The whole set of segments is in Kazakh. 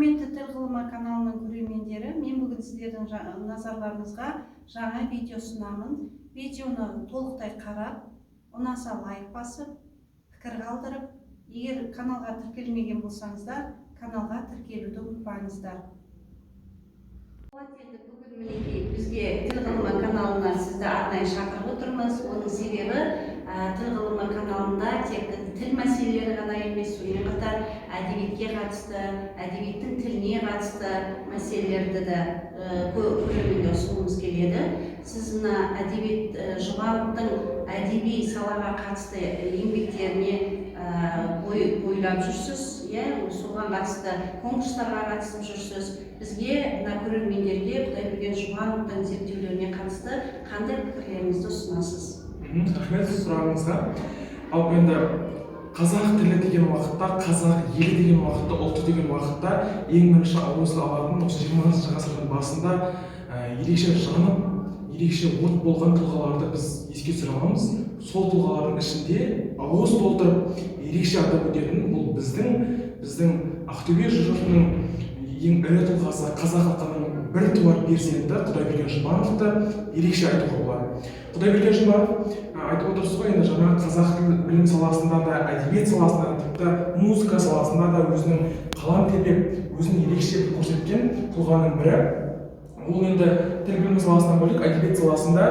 Құрметті Тіл ғылымы каналының көрермендері, мен бүгін сіздердің назарларыңызға жаңа видео ұсынамын. Видеоны толықтай қарап, ұнаса, лайк басып, пікір қалдырып, егер каналға тіркелмеген болсаңыздар, каналға тіркелуді ұмытпаңыздар. Енді бүгін, мінекей, бізге Тіл ғылымы каналына сізді арнайы шақырып отырмыз. Оның себебі Тіл ғылымы каналында тек тіл мәселелері ғана емес, сонымен қатар әдебиетке қатысты, әдебиеттің тіліне қатысты мәселелерді де көрерменге ұсынғымыз келеді. Сіз мына әдебиет, Жұбановтың әдеби салаға қатысты еңбектеріне бойлап жүрсіз, иә, соған қатысты конкурстарға қатысып жүрсіз. Бізге, мына көрермендерге, Құдайберген Жұбановтың зерттеулеріне қатысты қандай пікірлеріңізді ұсынасыз? Рахмет сұрағыңызға. Ал енді қазақ тілі деген уақытта, қазақ елі деген уақытта, ұлты деген уақытта ең бірінші ауызға алатын осы 20-ғасырдың басында ерекше жанып, ерекше от болған тұлғаларды біз еске түсіре аламыз. Сол тұлғалардың ішінде ауыз толтырып ерекше атап өтетін бұл біздің Ақтөбе жұртының ең ірі тұлғасы, қазақ халқының біртуар перзенті Құдайберген Жұбановты ерекше айтуға болады. Құдайберген Жұбанов, айтып отырсыз ғой, енді жаңа қазақ тіл білім саласында да, әдебиет саласында да, тіпті музыка саласында да өзінің қалам тербеп, өзін ерекше бір көрсеткен тұлғаның бірі. Ол енді тіл білімі саласынан бөлек, әдебиет саласында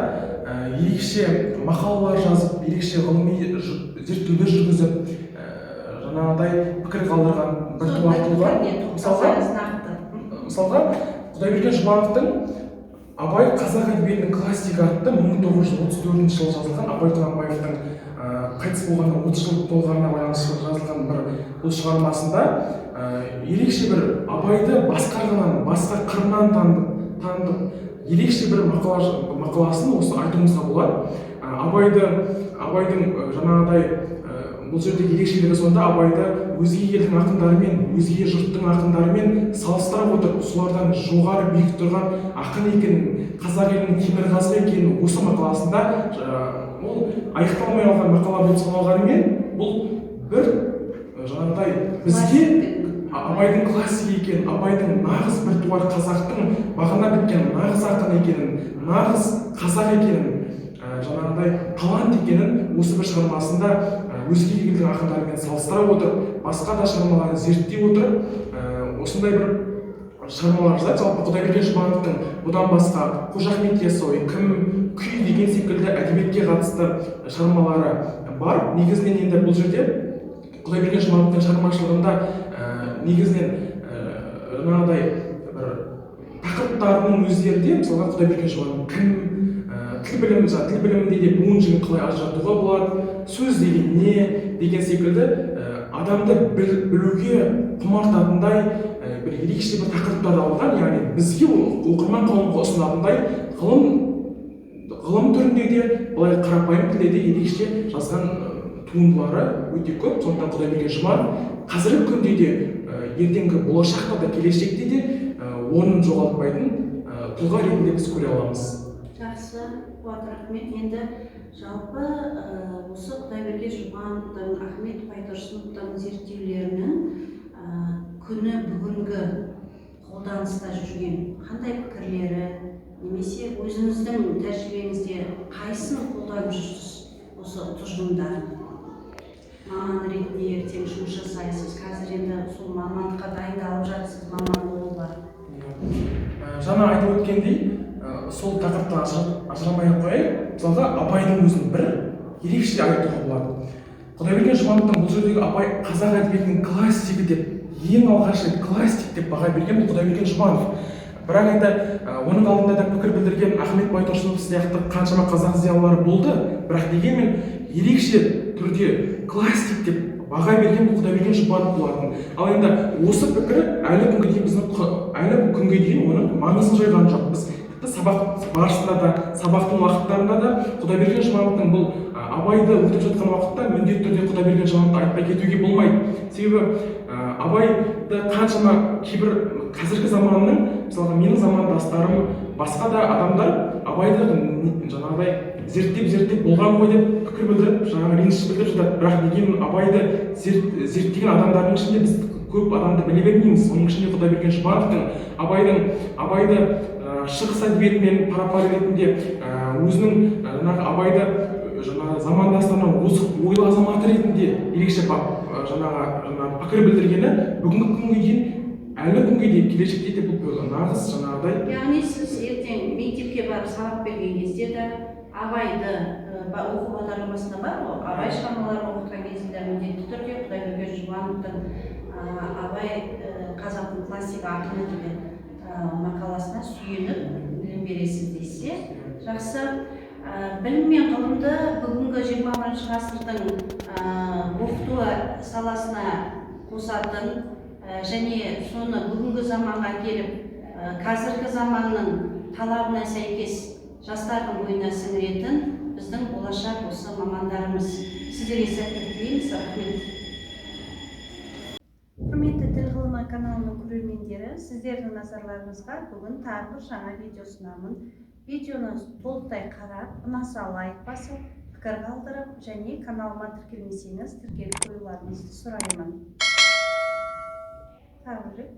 ерекше мақалалар жазып, ерекше ғылыми зерттеулер жүргізіп, жаңағыдай пікір қалдырған біртуар тұлға. Мысалға, Тоқталсаңыз нақты. мысалға, Құдайберген Жұбановтың «Абай — қазақ әдебиетінің классигі» атты 1934 жылы жазылған, Абай Құнанбаевтың қайтыс болғанына 30 жыл толғанына байланысты жазылған бір бұл шығармасында ерекше бір Абайды басқа жағынан, басқа қырынан танытып, ерекше бір мақаласын осы айтуымызға болады. Абайдың жаңағыдай бұл жерде ерекшелігі сонда: Абайды өзге елдің ақындарымен, өзге жұрттың ақындарымен салыстыра отырып, солардан жоғары, биік тұрған ақын екенін, қазақ елінің темірқазығы екенін осы мақаласында, ол аяқталмай қалған мақала болып саналғанымен, бұл бір жаңағыдай бізге Абайдың классик екенін, Абайдың нағыз біртуар, қазақтың бағына біткен нағыз ақын екенін, нағыз қазақ екенін, жаңағыдай талант екенін осы бір шығармасында өзге елдің ақындарымен салыстыра отырып, басқа да шығармаларын зерттей отырып, осындай бір шығармалар жазады. Жалпы, Құдайберген Жұбановтың бұдан басқа «Қожа Ахмет Яссауи кім?», «Күй» деген секілді әдебиетке қатысты шығармалары бар. Негізінен енді бұл жерде Құдайберген Жұбановтың шығармашылығында негізінен жаңағыдай бір тақырыптарының өздері де, мысалға, Құдайберген Жұбанов кім, тіл білімі, мысалы, тіл білімінде де буын жігін қалай ажыратуға болады, сөз деген не деген секілді, адамды білуге құмартатындай бір ерекше бір тақырыптарды алған, яғни бізге, оқырман қауымға ұсынатындай ғылым түрінде де, былай қарапайым тілде де ерекше жазған туындылары өте көп. Сондықтан Құдайберген Жұбанов қазіргі күнде де, ертеңгі болашақта да, келешекте де орнын жоғалтпайтын тұлға ретінде біз көре аламыз. Жақсы, Қуат, рахмет. Енді жалпы осы Құдайберген Жұбановтың, Ахмет Байтұрсыновтың зерттеулерінің күні бүгінгі қолданыста жүрген қандай пікірлері немесе өзіңіздің тәжірибеңізде қайсысын қолданып жүрсіз, осы тұжырымдарын? Маман ретінде ертең жұмыс жасайсыз, қазір енді сол мамандыққа дайындалып жатсыз, маман болуға. Жаңа айтып өткендей, сол тақырыптан ажырамай ақ қояйық. Мысалға, Абайдың өзін бір ерекше айтуға болады. Құдайберген Жұбановтың бұл жердегі «Абай — қазақ әдебиетінің классигі» деп, ең алғаш рет классик деп баға берген бұл Құдайберген Жұбанов. Бірақ енді оның алдында да пікір білдірген Ахмет Байтұрсынов сияқты қаншама қазақ зиялылары болды, бірақ дегенмен ерекше түрде классик деп баға берген бұл Құдайберген Жұбанов болатын. Ал енді осы пікір әлі күнге дейін біздің әлі күнге дейін оның маңызын жойған жоқ. Біз тіпті сабақ барысында да, сабақтың уақыттарында да Құдайберген Жұбановтың бұл Абайды өтіп жатқан уақытта міндетті түрде Құдайберген Жұбановты айтпай кетуге болмайды. Себебі Абайды қаншама кейбір қазіргі заманның, мысалға, менің замандастарым, басқа да адамдар Абайды жаңағыдай зерттеп зерттеп болған ғой деп пікір білдіріп, жаңағы реніш білдіріп жатады. Бірақ дегенмен Абайды зерттеген адамдардың ішінде біз көп адамды біле бермейміз. Оның ішінде Құдайберген Жұбановтың Абайды шығыс әдебиетімен пара пар ретінде, өзінің жаңағы Абайды жаңағы замандастарынан озық ойлы азаматы ретінде ерекше жаңағы пікір білдіргені бүгінгі күнге дейін, әлі күнге дейін, келешекте де бұл нағыз жаңағыдай. Яғни сіз ертең мектепке барып сабақ берген кезде де Абайды оқу бағдарламасында бар ғой, Абай шығармаларын оқытқан кезде міндетті түрде Құдайберген Жұбановтың «Абай қазақтың классик ақыны» деген мақаласына сүйеніп білім бересіз дейсіз, иә? Жақсы. Білім мен ғылымды бүгінгі 21-ғасырдың оқыту саласына қосатын және соны бүгінгі заманға келіп, қазіргі заманның талабына сәйкес жастардың бойына сіңіретін біздің болашақ осы мамандарымыз. Сіздерге сәттілік тілейміз. Рахмет. Құрметті Тіл ғылымы каналының көрермендері, сіздердің назарларыңызға бүгін тағы бір жаңа видео ұсынамын. Видеоны толықтай қарап, ұнаса, лайк басып, пікір қалдырып және каналыма тіркелмесеңіз, тіркеліп қоюларыңызды сұраймын. Тағы бір рет.